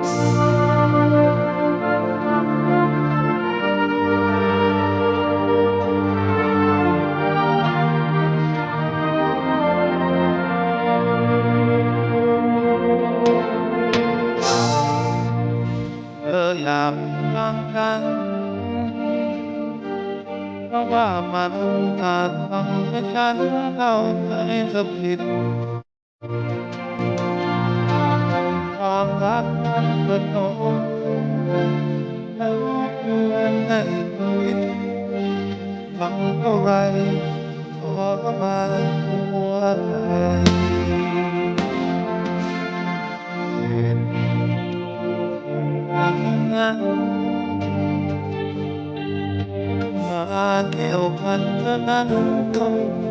ເອີ ຢ່າຟັງກັນ ເພາະວ່າມັນອາດທຳໃຫ້ສັນເຂົ້າໃຈສະຜິດ. ຄວາມຮັກມັນເປັນໂຕ ແລ້ວເພື່ອໃຫ້ຊີວິດ ທັງເທົ່າໃດ ທໍລະມານຫົວໃຈ. ເຫດຫຍັງ ມາແກ້ວພັນເທື່ອນັ້ນ ຕ້ອງ